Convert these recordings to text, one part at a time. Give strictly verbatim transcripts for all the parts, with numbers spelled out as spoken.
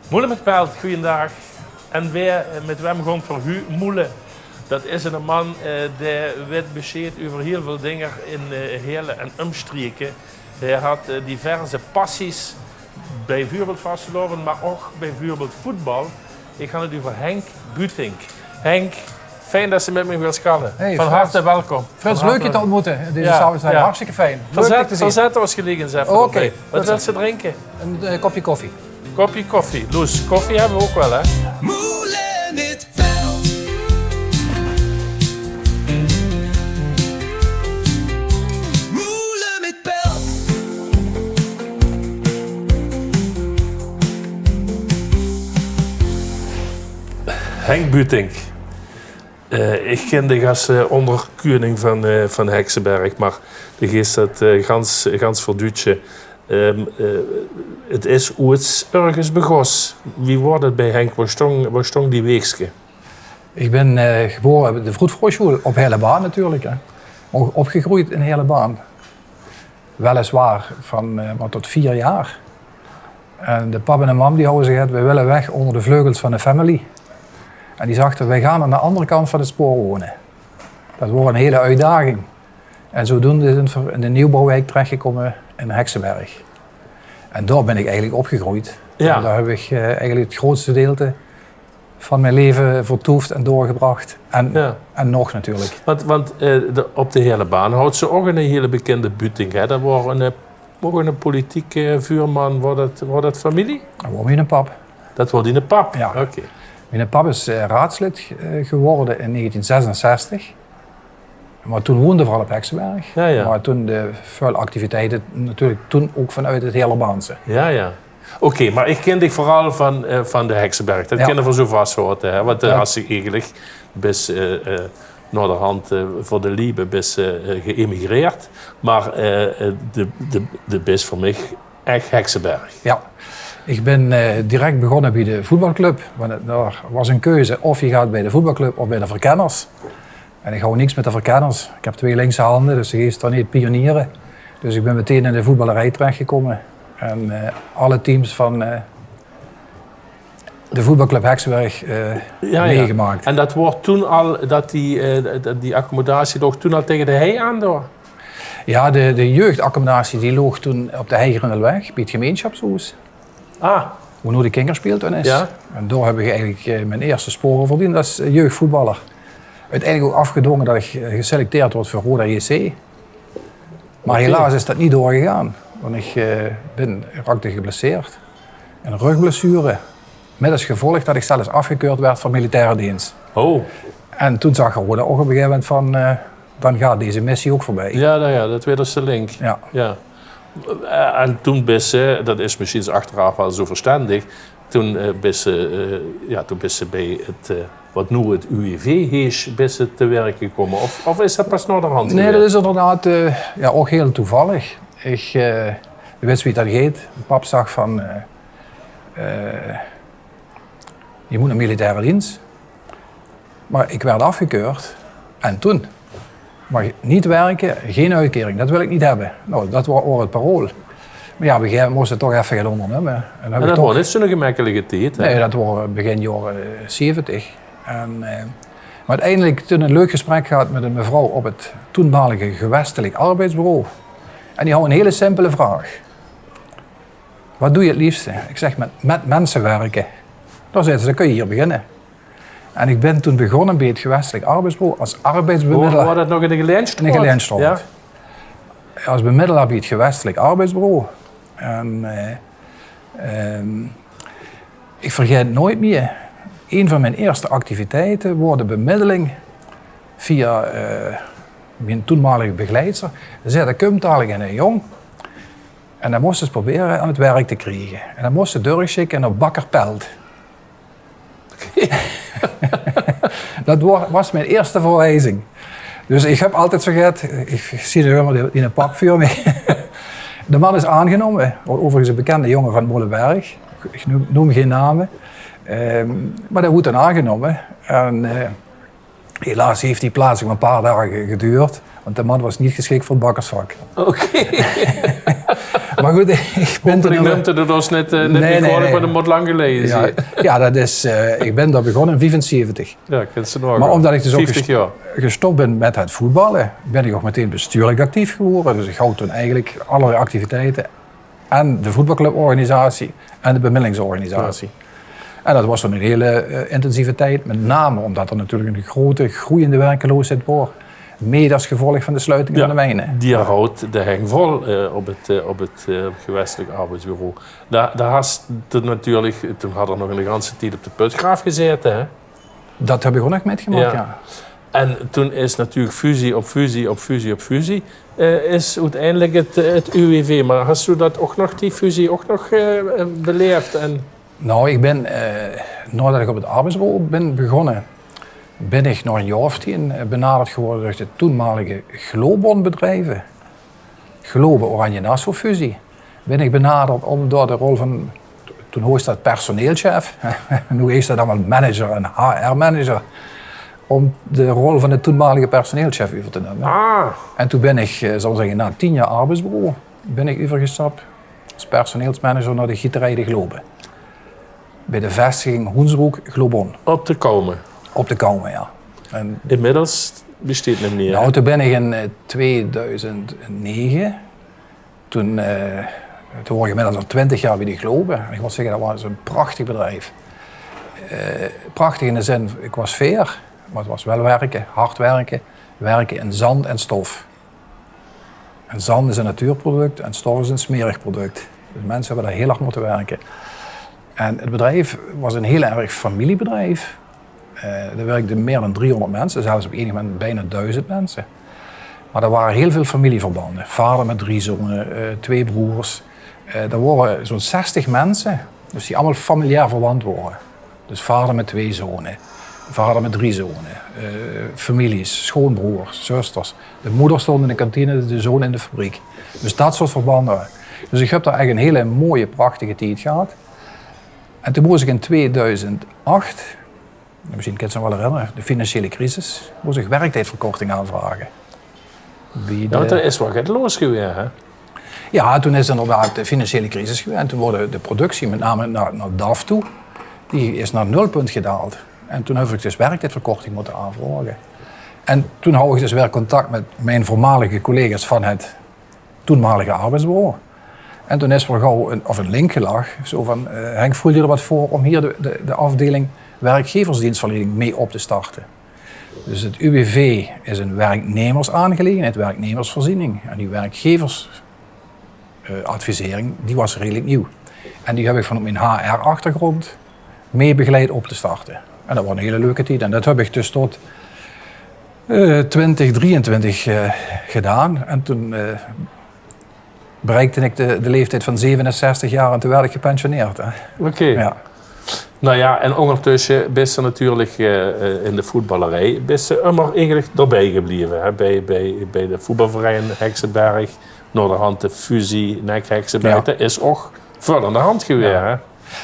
Moele mit Pelt, goojendaag. En weer, eh, mit wem goon v'r hue moele? Dat is 'ne man, eh, dae wit besjeed euver hiel väöl dinger in, eh, Heële en umstreke. Hae hat, eh, diverse passies, bieveurbeeld vastelaovend, mer ouch bieveurbeeld voetbal. Ich han 't euver Henk Buutink. Henk, fijn det se mit mich wils kalle. Hey, van harte welkom. Frits, leuk dich te ontmoete in deze samenstelling. Hartstikke fijn. Leuk dich te zeen. Verzet ós geliek ins effe. Oké. Wat wils se drinke? Ein, eh, kopje koffie. Kopje koffie. Loes, koffie höbbe v'r ouch waal, hè? Moele mit Pelt. Moele mit Pelt. Henk Buutink. Eh, ich kin dich es, eh, óngerkeuning van, eh, van Heksenberg, mer dich geis det, eh, gans, gans verduutsje. Ehm, eh, 't Is oeëts örges begós. Wie woor det bie Henk? Wo stóng, wo stóng die weegske? Ich bin, eh, gebore op de vroedvrouwsjoel op Heëlebaan natuurlik, hè. Ouch opgegroeid in Heëlebaan. Weliswaar van, eh, mer tot veer jaor. En de pap en de mam die houwe zich gezag: "Weej wille weg ónger de vleugels van de family." En die zagte: "Weej gaon aan de anger kant van 't spoor wone." Det woor ein hele oetdaging. En zodoende zeen v'r in de nieuwbouwwijk terechgekómme in Heksenberg. En dao bin ich eigelik opgegroeid. Ja. En dao höb ich, eh, eigelik 't groeatste deelte van mien laeve vertoef en doorgebrach. En, ja, en nog natuurlik. Want, want, eh, de, op de Heëlebaan houts se ouch eine hele bekinde Buutink, hè? Det woor eine, eh, ouch eine politieke, eh, vuurman. Woor det, woor det femilie? Det woor miene pap. Det woor diene pap? Ja. Oké. Miene pap is, eh, raadslid, eh, gewore in negentien zesenzestig. Mer toen woonde v'r al op Heksenberg. Ja, ja. Mer toen de väöl activiteite natuurlik toen ouch vanoet 't Heëlebaanse. Ja, ja. Oké, mer ich kin dich veural van, eh, van de Heksenberg. Det kinne v'r zo vasthaote, hè? Want, eh, ja, es se eigelik bis, eh, eh, naoderhand, eh, veur de liebe bis, eh, eh, geëmigreerd. Mer, eh, eh, de, de, de bis veur mich ech Heksenberg. Ja, ich bin, eh, direk begós bie de voetbalclub. Want 't, dao woor ein keuze: of se gaos bie de voetbalclub of bie de Verkenners. En ich hou niks mit de Verkenners. Ich höb twee linkse hande, dus ich geis dao neet pioniere. Dus ich bin meteen in de voetballerij terechgekómme. En, eh, alle teams van, eh, de voetbalclub Heksenberg, eh, ja, ja, meegemaak. En det woor toen al, det die, eh, det die accommodatie loog toen al taenge de hei aan dao? Ja, de, de jeugdaccommodatie die loog toen op de Heigrindelweg, bie 't gemeinsjapshoes. Ah. Wo noe de kingerspeeltuin is. Ja. En dao höb ich eigelik, eh, mien ierste spore verdeend es, eh, jeugvoetballer. Oeteindelik ouch aafgedwónge det ich, eh, geselecteerd woort veur Roda J C. Mer helaas is det neet doorgegaon. Want ich, eh, bin, raakde geblesseerd. Ein rugblessure. Mit es gevolg det ich zelfs aafgekeurd woort veur militaire deens. Oh. En toen zag Roda ouch op ein gegaeve moment van, eh, dan geit deze missie ouch veurbie. Ja, ja, ja, det waas de link. Ja. Ja. Eh, en toen bis se, det is mesjiens achteraaf waal zo verstendig, toen, eh, bis se, eh, ja, toen bis se bie 't, eh, wat noe 't U W V heet, bis se te wirke gekómme. Of, of is det pas naoderhand gebäörd? Nae, det is inderdaad, eh, ja, ouch hieël toevallig. Ich, eh, wis wie det geit. Pap zag van, eh, eh, "Doe mós nao militaire deens." Mer ich woort aafgekeurd. En toen? Mer neet wirke, gein oetkering, det wil ich neet höbbe. Noe, det woor ouch 't parool. Mer ja, op ein gegaeve moment mós se toch effe get óngernumme. En det woor neet zo'n gemekkelike tied, hè? Nae, det woor begin jaore, eh, zeventig. En, eh, mer oeteindelik toen ein leuk gesprek gehad mit ein mevrouw op 't toenmalige gewestelik arbeidsbureau. En die hou ein hele simpele vraog. "Wat doe je het liefste?" Ich zèk: "Mit, mit minse wirke." Dao zag ze: "Dan kóns se hie beginne." En ich bin toen begós bie 't gewestelik arbeidsbureau es arbeidsbemiddelaar. Wo, wo waor det nog, in de Gelaenstraot? In de Gelaenstraot. Ja. Es bemiddelaar bie 't gewestelik arbeidsbureau. En, eh, ehm, ich vergaet 't noeats mieë. Ein van mien ierste activiteite woor de bemiddeling via, eh, mien toenmalige begeleidster. Ze zag: "D'r kump dalik eine jóng. En dae mós se ins probere aan 't wirk te kriege. En dae mós se durchsjikke nao bakker Pelt." Det woor, woor mien ierste verwiezing. Dus ich höb altied zoe get, ich zeen nog ummer die, die pak veur mich. De man is aangenómme, euverigens eine bekinde jóng van Molenberg. Ich neum, neum gein name. Ehm, mer dae woort dan aangenómme. En, eh, helaas haet die plaatsing mer ein paar daag gedoerd, want de man woor neet gesjik veur 't bakkersvak. Oké. Maar goed, ik ben er nog... Neem 't dus net, eh, net Nee, niet nee, kwalijk, nee. Maar dat moet lang geleden Ja, zijn. Ja, dat is, eh, ik ben daar begonnen in vijfenzeventig. Ja, kent ze nog Maar wel. Omdat ik dus ook Vijftig gest- jaar. Gestopt ben met het voetballen, ben ik ook meteen bestuurlijk actief geworden. Dus ik hou toen eigenlijk allerlei activiteiten en de voetbalcluborganisatie en de bemiddelingsorganisatie. En dat was toen een hele, eh, intensieve tijd, met name omdat er natuurlijk een grote groeiende werkeloosheid was, mede als gevolg van de sluiting van de mijnen. Die houdt de heng vol, eh, op het, eh, op het, eh, gewestelijk arbeidsbureau. Daar, daar had het natuurlijk, toen had er nog een ganse tijd op de putgraaf gezeten, hè? Dat heb ik ook nog metgemaakt, ja. En toen is natuurlijk fusie op fusie op fusie op fusie, eh, is uiteindelijk het, eh, het U W V. Maar hast u dat ook nog, die fusie, ook nog, eh, eh, beleefd? En Nou, ik ben, eh, nadat ik op het arbeidsbureau ben begonnen, ben ik nog een jaar of tien, eh, benaderd geworden door de toenmalige Globon-bedrijven. Globe Oranje Nassau fusie. Ben ik benaderd om door de rol van, toen heet dat personeelschef, nu heet dat allemaal manager en H R-manager, om de rol van de toenmalige personeelschef over te nemen. Ah. En toen ben ik, eh, zal ik zeggen, na tien jaar arbeidsbureau ben ik overgestapt als personeelsmanager naar de gieterij De Globe. Bij de vestiging Hoensbroek Globon. Op de Koume? Op de Koume, ja. En Inmiddels besteedt het niet meer. Nou, toen ben ik in, eh, tweeduizend negen, toen, eh, toen was ik inmiddels al twintig jaar bij de Globe. En ik moet zeggen, dat was een prachtig bedrijf. Eh, prachtig in de zin, ik was fair, maar het was wel werken, hard werken, werken in zand en stof. En zand is een natuurproduct en stof is een smerig product. Dus mensen hebben daar heel hard moeten werken. En het bedrijf was een heel erg familiebedrijf. Eh, er werkten meer dan driehonderd mensen, zelfs op enig moment bijna duizend mensen. Maar er waren heel veel familieverbanden. Vader met drie zonen, eh, twee broers. Eh, er waren zo'n zestig mensen, dus die allemaal familiair verwant waren. Dus vader met twee zonen, vader met drie zonen, eh, families, schoonbroers, zusters. De moeder stond in de kantine, de zoon in de fabriek. Dus dat soort verbanden. Dus ik heb daar eigenlijk een hele mooie, prachtige tijd gehad. En toen moest ik in tweeduizend acht, misschien kent u zich wel herinneren, de financiële crisis, moest ik werktijdverkorting aanvragen. Ja, want er is wel get los geweest, hè? Ja, toen is inderdaad de financiële crisis geweest. En toen wordt de productie, met name naar, naar DAF toe, die is naar nulpunt gedaald. En toen heb ik dus werktijdverkorting moeten aanvragen. En toen had ik dus weer contact met mijn voormalige collega's van het toenmalige arbeidsbureau. En toen is er gauw een, of een link gelag, zo van, eh, Henk, voel je er wat voor om hier de, de, de afdeling werkgeversdienstverlening mee op te starten? Dus het U W V is een werknemersaangelegenheid, werknemersvoorziening. En die werkgevers, eh, advisering, die was redelijk nieuw. En die heb ik vanuit mijn H R-achtergrond mee begeleid op te starten. En dat was een hele leuke tijd. En dat heb ik dus tot, eh, twintig drieëntwintig, eh, gedaan. En toen, eh, bereikte ik de, de leeftijd van zevenenzestig jaar en toen werd ik gepensioneerd, hè. Oké. Ja. Nou ja, en ondertussen bist du natuurlijk, eh, eh, in de voetballerij, bist du immer eigenlijk daarbij gebleven, hè? Bij, bij, bij de voetbalverein Heksenberg, naderhand de fusie, nek Heksenberg. Ja. Dat is ook veel aan de hand geweest, hè?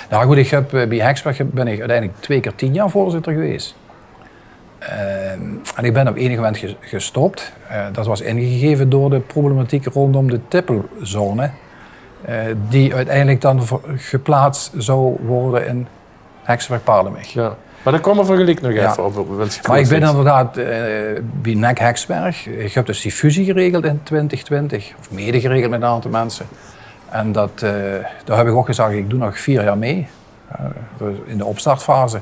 Nou goed, ik heb, eh, bij Heksenberg ben ik uiteindelijk twee keer tien jaar voorzitter geweest. Ehm, en ik ben op enig moment ge-, gestopt. Eh, dat was ingegeven door de problematiek rondom de tippelzone, eh, die uiteindelijk dan ver-, geplaatst zou worden in Heksenberg-Paarlemech. Ja. Maar daar komen we gelijk nog even op, op, wens je het Maar ik ben inderdaad, eh, bij nek Heksenberg. Ik heb dus die fusie geregeld in twintig twintig, of mede geregeld met een aantal mensen. En dat, eh, daar heb ik ook gezegd, ik doe nog vier jaar mee. Eh, in de opstartfase.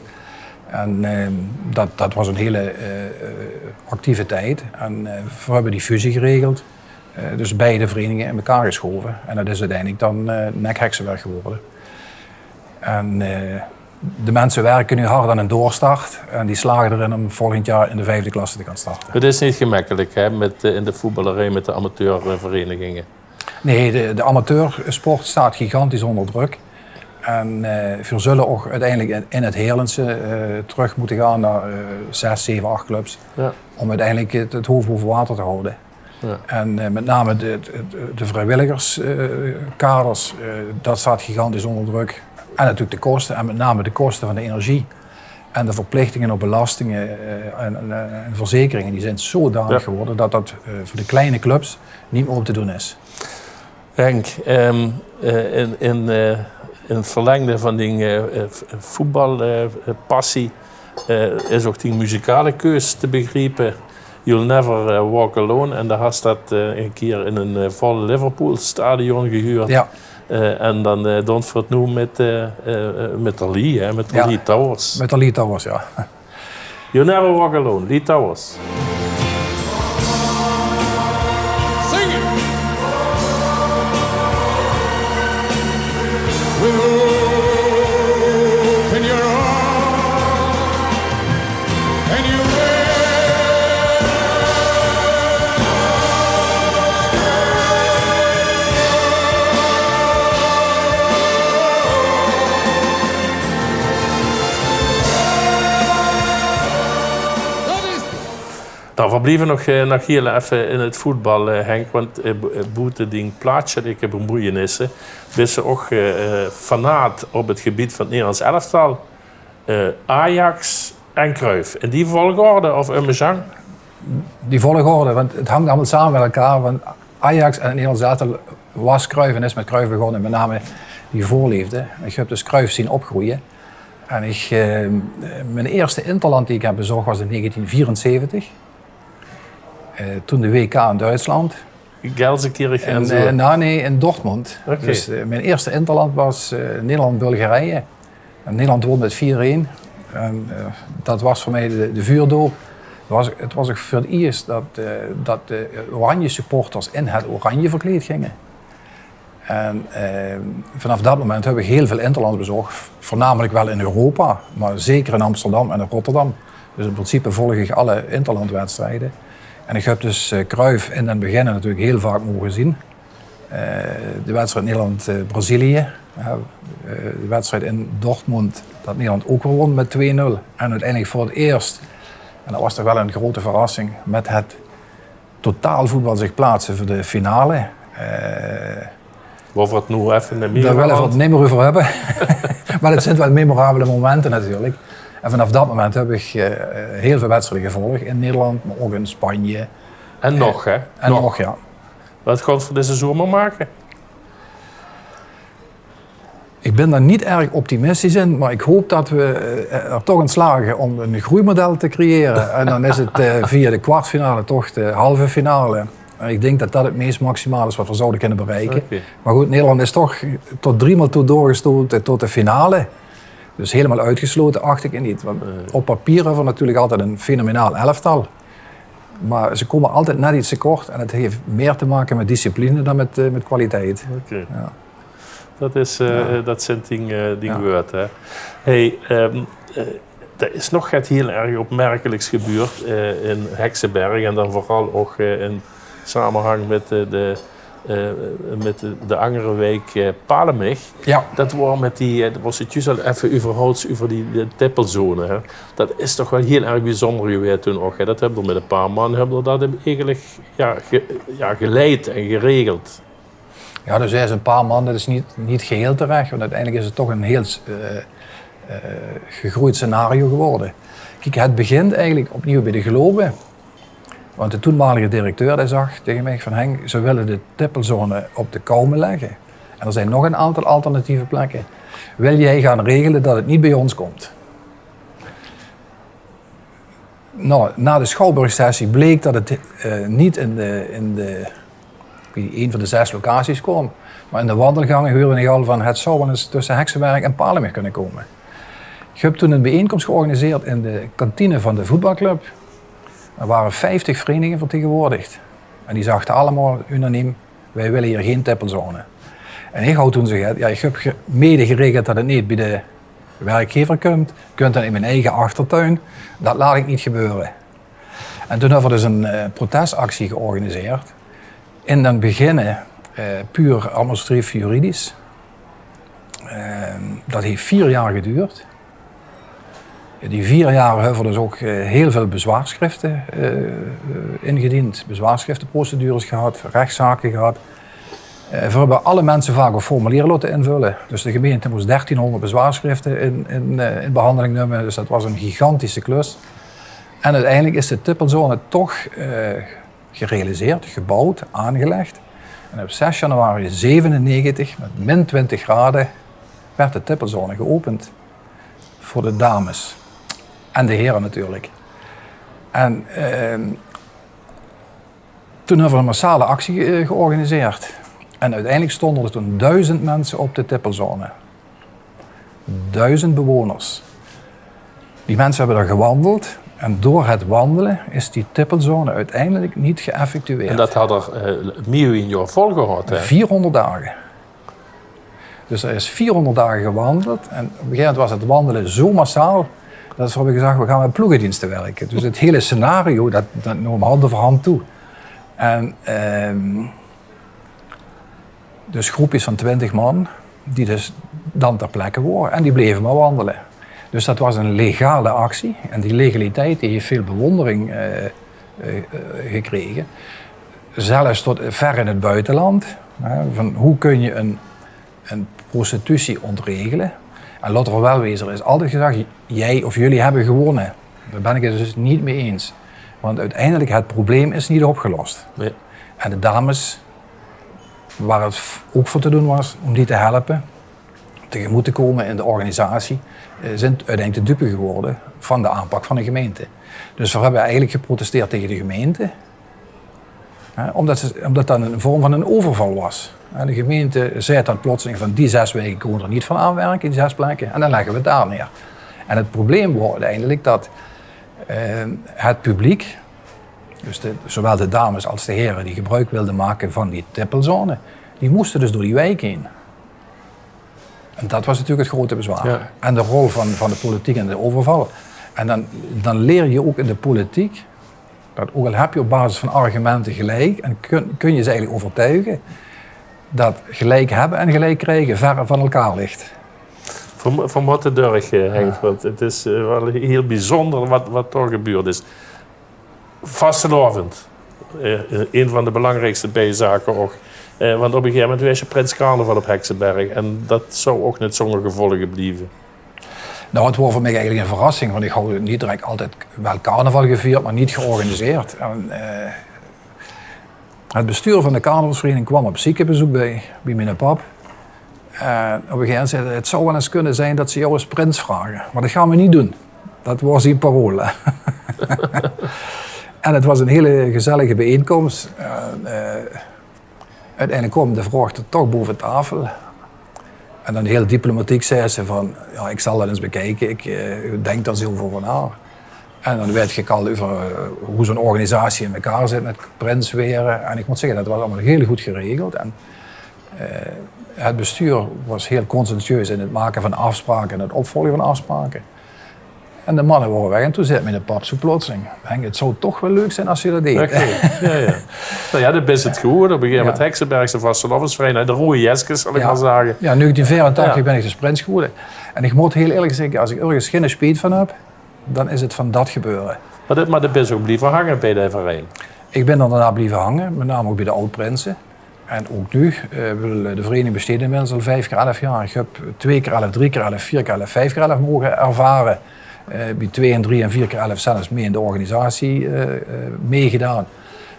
En, eh, dat, dat was een hele, eh, eh, actieve tijd. En, eh, we hebben die fusie geregeld. Eh, dus beide verenigingen in elkaar geschoven. En dat is uiteindelijk dan, eh, nek Heksenberg geworden. En, eh, de mensen werken nu hard aan een doorstart. En die slagen erin om volgend jaar in de vijfde klasse te gaan starten. Het is niet gemakkelijk, hè, met, eh, in de voetballerij met de amateurverenigingen. Nee, de, de amateursport staat gigantisch onder druk. En, eh, we zullen ook uiteindelijk in, in het Heerlense, eh, terug moeten gaan naar, eh, zes, zeven, acht clubs. Ja. Om uiteindelijk het, het hoofd boven water te houden. Ja. En, eh, met name de, de, de vrijwilligers, eh, kaders, eh, dat staat gigantisch onder druk. En natuurlijk de kosten, en met name de kosten van de energie. En de verplichtingen op belastingen, eh, en, en, en verzekeringen, die zijn zodanig Ja. geworden dat dat, eh, voor de kleine clubs niet meer op te doen is. Henk, ehm, eh, in, in, eh, in 't verlengde van dien, eh, eh, voetbalpassie, eh, is ouch dien muzikale keus te begriepe. You'll Never, eh, Walk Alone. En doe has dat, eh, 'ne kier in 'n, eh, vol Liverpool-stadion gehuurd. Ja. Eh, en dan, eh, doon v'r 't noe mit, eh, eh, eh, mit de Lee, hè, mit de Lee Towers. Mit de Lee Towers, ja. You'll Never Walk Alone, Lee Towers. Sing it. With hope in your heart, and you Noe, v'r blieve nog, eh, nog hiel effe in 't voetbal, eh, Henk, want, eh, bo-, eh, boete dien plaatselijke bemoeienisse bis se ouch, eh, eh, fanaat op 't gebied van 't Nederlands elftal. Eh, Ajax en Cruyff. In die volgorde of ummersjang? Die volgorde, want 't hangt allemaol same mit elkaar. Want Ajax en 't Nederlands elftal was Cruyff en is mit Cruyff begós, mit name die veurleefde. Ich höb dus Cruyff zeen opgreuje. En ich, eh, mien eerste interland die ich höb bezoch was in negentien vierenzeventig. Eh, toen de W K in Duitsland. Gelsenkirchen en, en zo. Eh, nae, nae, in Dortmund. Oké. Dus, eh, mien eerste interland was, eh, Nederland-Bulgarije. En Nederland won mit veer-een. En, eh, dat was veur mich de, de veurdoop. 't Was, 't was ouch veur 't ierst dat, eh, dat de Oranje-supporters in 't oranje verkleed ginge. En, eh, vanaf dat moment höb ich hiel väöl interlands bezoch, veurnamelik waal in Europa, mer zeker in Amsterdam en in Rotterdam. Dus in principe volg ich alle interlandwedstrijde. En ich höb dus, eh, Cruyff in d'n beginne natuurlik hiel vaak moge zeen. Eh, de wedstrijd Nederland, eh, Brazilië, ja, eh, de wedstrijd in Dortmund, dat Nederland ouch weer won mit twee-nul. En oeteindelik veur 't ierst, en dat was toch waal 'n groete verrassing, mit 't totaalvoetbal zich plaatse veur de finale. Eh, Wao v'r 't noe effe neet mier, dao wille v'r 't neet mier euver höbbe. Mer 't zint waal memorabele momente natuurlik. En vanaf dat moment höb ich, eh, hiel väöl wedstrijde gevolg in Nederland, mer ouch in Spanje. En nog, hè? En nog, ja. Wat gaon v'r deze zomer make? Ich bin dao neet erg optimistisch in, mer ich haop dat v'r, eh, d'r toch in slage óm e groeimodel te creëre. En dan is 't, eh, via de kwartfinale toch de halve finale. En ich dink dat dat 't meis maximaal is wat v'r zouwe kinne bereike. Oké. Mer good, Nederland is toch tot driemaol toe doorgestote tot de finale. Dus hielemaol oetgeslote ach ich 't neet. Want op papier höbbe v'r natuurlik altied e fenomenaal elftal. Mer ze kómme altied net get te kort en 't haet mier te make mit discipline dan mit, eh, mit kwaliteit. Oké. Ja. Dat is, eh, dat zint dien, eh, dien wäörd, hè. Hey, ehm, eh, d'r is nog get hiel erg opmerkeliks gebeurd, eh, in Heksenberg en dan veural ouch, eh, in samehang mit, eh, de, eh, mit de, de anger wiek, eh, Palemich. Ja. Dat waor mit die, eh, dat waor 't juus al effe euverhauds euver die, de tippelzone, hè. Dat is toch waal hiel erg biezónder gewaes toen ouch, hè. Dat höb geer mit e paar man, höb geer dat eigelik, ja, ge-, ja, geleid en geregeld. Ja, dus is e paar man, dat is neet, neet geheel terech, want oeteindelik is 't toch e hiel, eh, eh, gegroeid scenario gewore. Kiek, 't begint eigelik opnuuj bie de Globe. Want de toenmalige directeur, dae zag taenge mich van: "Henk, ze wille de tippelzone op de Koume legge. En d'r zint nog 'n aantal alternatieve plekke. Wil jij gaan regelen dat 't niet bij ons komt?" Noe, nao de Schouwburgsessie bleek dat 't, eh, neet in de, in de, bie ein van de zès locaties kwaam. Mer in de wandelgange huurde ich al van: 't zou waal ins tösse Heksenberg en Palemich kinne kómme. Ich höb toen 'n biejeinkoms georganiseerd in de kantine van de voetbalclub. D'r wore vieftig vereiniginge vertegenwoordigd. En die zagte allemaol unaniem: "Wij willen hier geen tippelzone." En ich haw toen gezag: "Ja, ich höb ge-, mede geregeld dat 't neet bie de werkgever kump. Kunt dan in mien eige achtertuin. Dat laot ich neet gebeure." En toen höbbe v'r dus 'n, eh, protesactie georganiseerd. In d'n beginne, eh, puur administratief juridisch. Ehm, dat haet veer jaor geduurd. Die veer jaor höbbe v'r dus ouch, eh, hiel väöl bezwaarschrifte, eh, eh, ingediend, bezwaarschrifteprocedures gehad, rechzake gehad. Eh, v'r höbbe alle minse vaak e formulier laote invulle. Dus de gemeinte mós dertienhóngerd bezwaarschrifte in, in, eh, in behanjeling numme. Dus dat waor 'n gigantische klus. En oeteindelik is de tippelzone toch, eh, gerealiseerd, gebouwd, aangelegd. En op zes januari zevenennegentig, met min twintig graden, werd de tippelzone geopend. Voor de dames. En de heren natuurlijk. En ehm, toen hebben we een massale actie eh, georganiseerd. En uiteindelijk stonden er toen duizend mensen op de tippelzone. Duizend bewoners. Die mensen hebben daar gewandeld. En door het wandelen is die tippelzone uiteindelijk niet geëffectueerd. En dat had er eh, mieë in jaar volgehad, hè? Vierhonderd dagen. Dus er is vierhonderd dagen gewandeld. En op een gegeven moment was het wandelen zo massaal dat ze hebben gezegd, we gaan met ploegendiensten werken. Dus het hele scenario, dat, dat nam hand over hand toe. En ehm, dus groepjes van twintig man, die dus dan ter plekke waren. En die bleven maar wandelen. Dus dat was een legale actie. En die legaliteit die heeft veel bewondering eh, eh, eh, gekregen. Zelfs tot ver in het buitenland. Hè, van hoe kun je een, een prostitutie ontregelen? En laten we wel wezen, er is altijd gezegd, jij of jullie hebben gewonnen. Daar ben ik het dus niet mee eens. Want uiteindelijk het probleem is niet opgelost. Ja. En de dames, waar het ook voor te doen was, om die te helpen, tegemoet te komen in de organisatie, eh, zijn uiteindelijk de dupe geworden van de aanpak van de gemeente. Dus we hebben eigenlijk geprotesteerd tegen de gemeente, hè, omdat, ze, omdat dat een vorm van een overval was. En de gemeente zei dan plotseling van die zes weken komen we er niet van aanwerken, die zes plekken, en dan leggen we het daar neer. En het probleem wordt uiteindelijk dat eh, het publiek, dus de, zowel de dames als de heren die gebruik wilden maken van die tippelzone, die moesten dus door die wijk heen. En dat was natuurlijk het grote bezwaar. Ja. En de rol van, van de politiek en de overval. En dan, dan leer je ook in de politiek, dat ook al heb je op basis van argumenten gelijk, en kun, kun je ze eigenlijk overtuigen dat gelijk hebben en gelijk krijgen ver van elkaar ligt. Van, van wat de Durg, eh, Henk, want het is eh, wel heel bijzonder wat, wat er gebeurd is. Vastelaovend, eh, een van de belangrijkste bijzaken ook. Eh, want op een gegeven moment was je prins carnaval op Heksenberg en dat zou ook niet zonder gevolgen blijven. Nou, het was voor mij eigenlijk een verrassing, want ik had niet direct altijd wel carnaval gevierd, maar niet georganiseerd. En, eh, het bestuur van de carnavalsvereniging kwam op ziekenbezoek bij, bij mijn pap. En op een gegeven moment zei hij, het zou wel eens kunnen zijn dat ze jou als prins vragen. Maar dat gaan we niet doen. Dat was zijn parool. En het was een hele gezellige bijeenkomst. En, eh, uiteindelijk kwam de vraag er toch boven tafel. En dan heel diplomatiek zei ze van, ja, ik zal dat eens bekijken. Ik eh, denk daar eens over na. En dan werd gekald over eh, hoe zo'n organisatie in elkaar zit met prins weren. En ik moet zeggen, dat was allemaal heel goed geregeld. En eh, het bestuur was heel conscientieus in het maken van afspraken en het opvolgen van afspraken. En de mannen waren weg en toen zei mijn pap zo plotseling, Henk, het zou toch wel leuk zijn als je dat deed. Oké, ja, ja. Nou ja, dat is het geworden. Op een gegeven moment Heksenbergse vastelaovesvereniging, de Rode Jeskes, zal ik maar zeggen. Ja, negentien vijfentachtig ben ik dus prins geworden. En ik moet heel eerlijk zeggen, als ik ergens geen spijt van heb, dan is het van dat gebeuren. Maar dat, maar dat is ook blijven hangen bij de vereniging. Ik ben dan daarna blijven hangen, met name ook bij de oud-prinsen. En ook nu, eh, wil, eh, de vereniging besteedt inmiddels al vijf keer elf jaar. Ik heb twee keer elf, drie keer elf, vier keer elf, vijf keer elf mogen ervaren. Eh, bij twee en drie en vier keer elf zelfs mee in de organisatie eh, eh, meegedaan.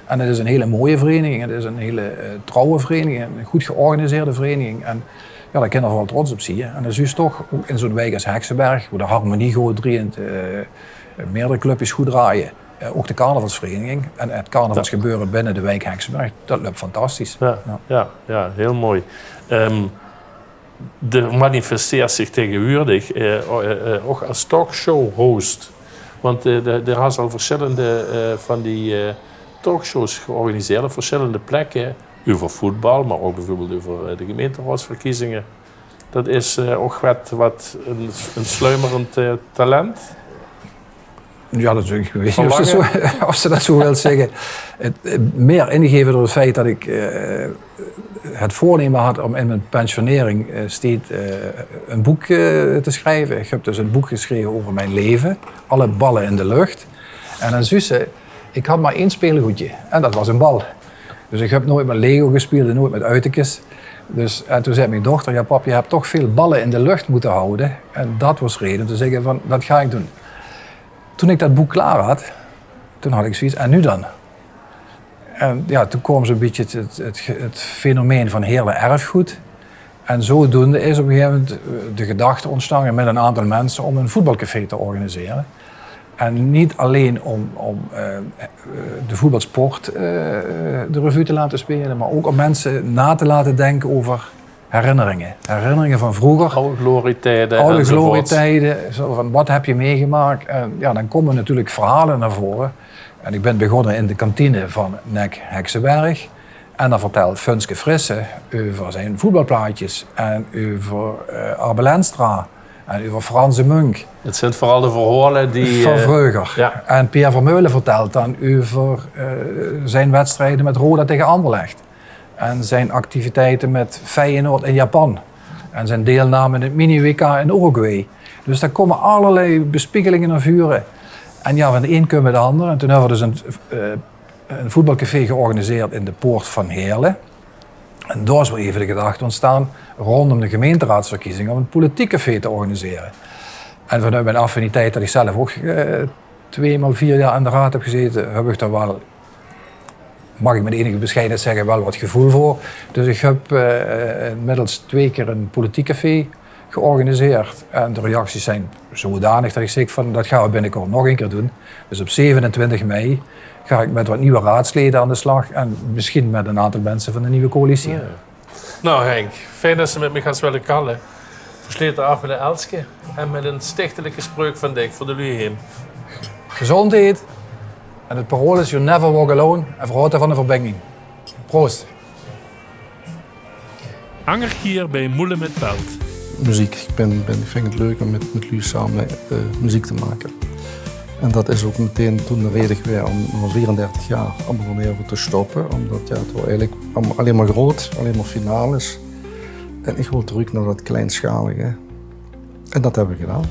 En het is een hele mooie vereniging. Het is een hele eh, trouwe vereniging, een goed georganiseerde vereniging. En ja, daar kunnen we wel trots op zien. En dan zie je toch, ook in zo'n wijk als Heksenberg, waar de harmonie goed draait, eh, meerdere clubjes goed draaien. Eh, ook de carnavalsvereniging en het carnavalsgebeuren binnen de wijk Heksenberg, dat loopt fantastisch. Ja, ja, ja, heel mooi. Ehm, de manifesteert zich tegenwoordig eh, o- eh, eh, ook als talkshow-host. Want eh, de, er has al verschillende eh, van die eh, talkshows georganiseerd op verschillende plekken. Over voetbal, maar ook bijvoorbeeld over eh, de gemeenteraadsverkiezingen. Dat is eh, ook wat, wat een, een sluimerend eh, talent. Ja, dat, ik weet niet of ze, zo, of ze dat zo wil zeggen. Het, eh, meer ingegeven door het feit dat ik eh, het voornemen had om in mijn pensionering eh, steeds eh, een boek eh, te schrijven. Ik heb dus een boek geschreven over mijn leven. Alle ballen in de lucht. En dan zuus ze, ik had maar één speelgoedje. En dat was een bal. Dus ik heb nooit met Lego gespeeld en nooit met uitertjes. Dus, en toen zei mijn dochter, ja pap, je hebt toch veel ballen in de lucht moeten houden. En dat was reden om te zeggen van, dat ga ik doen. Toen ik dat boek klaar had, toen had ik zoiets, en nu dan? En ja, toen kwam zo'n bietje het, het, het, het fenomeen van Heerle erfgoed. En zodoende is op een gegeven moment eh, de gedachte ontstaan met een aantal mensen om een voetbalcafé te organiseren. En niet alleen om, om eh, de voetbalsport eh, de revue te laten spelen, maar ook om mensen na te laten denken over herinneringen. Herinneringen van vroeger. Oude glorietijden. Oude glorietijden. Zo van, wat heb je meegemaakt? En ja, dan komen natuurlijk verhalen naar voren. En ik ben begonnen in de kantine van Nek Heksenberg. En dan vertelt Funske Frissen over zijn voetbalplaatjes en over uh, Arbe Lenstra en over Frans en Munk. Het zijn vooral de verhalen die... Van eh, Vreuger. Ja. En Pierre Vermeulen vertelt dan over uh, zijn wedstrijden met Roda tegen Anderlecht. En zijn activiteiten met Feyenoord in Japan. En zijn deelname in het mini-W K in Uruguay. Dus daar komen allerlei bespiegelingen naar voren. En ja, van de een kunnen we de ander. En toen hebben we dus een, uh, een voetbalcafé georganiseerd in de Poort van Heerlen. En daar is weer even de gedachte ontstaan rondom de gemeenteraadsverkiezingen om een politiek café te organiseren. En vanuit mijn affiniteit dat ik zelf ook uh, tweemaal vier jaar aan de raad heb gezeten, heb ik daar wel, mag ik met enige bescheidenheid zeggen, wel wat gevoel voor. Dus ik heb uh, inmiddels twee keer een politiek café georganiseerd. En de reacties zijn zodanig dat ik zeg van dat gaan we binnenkort nog een keer doen. Dus op zevenentwintig mei ga ik met wat nieuwe raadsleden aan de slag en misschien met een aantal mensen van de nieuwe coalitie. Ja. Nou Henk, fijn dat ze met mij gaat willen kallen. Versleet er af met een elske en met een stichtelijke spreuk van dich voor de lui heen. Gezondheid. En het parool is you never walk alone en verhoort van de verbinding. Proost. Anger hier bij Moelen met Pelt. Muziek. Ik, ben, ben, ik vind het leuk om met, met lui samen uh, muziek te maken. En dat is ook meteen toen de reden weer om na vierendertig jaar allemaal weer te stoppen. Omdat ja, het was eigenlijk alleen maar groot, alleen maar finales. En ik wil terug naar dat kleinschalige. En dat hebben we gedaan.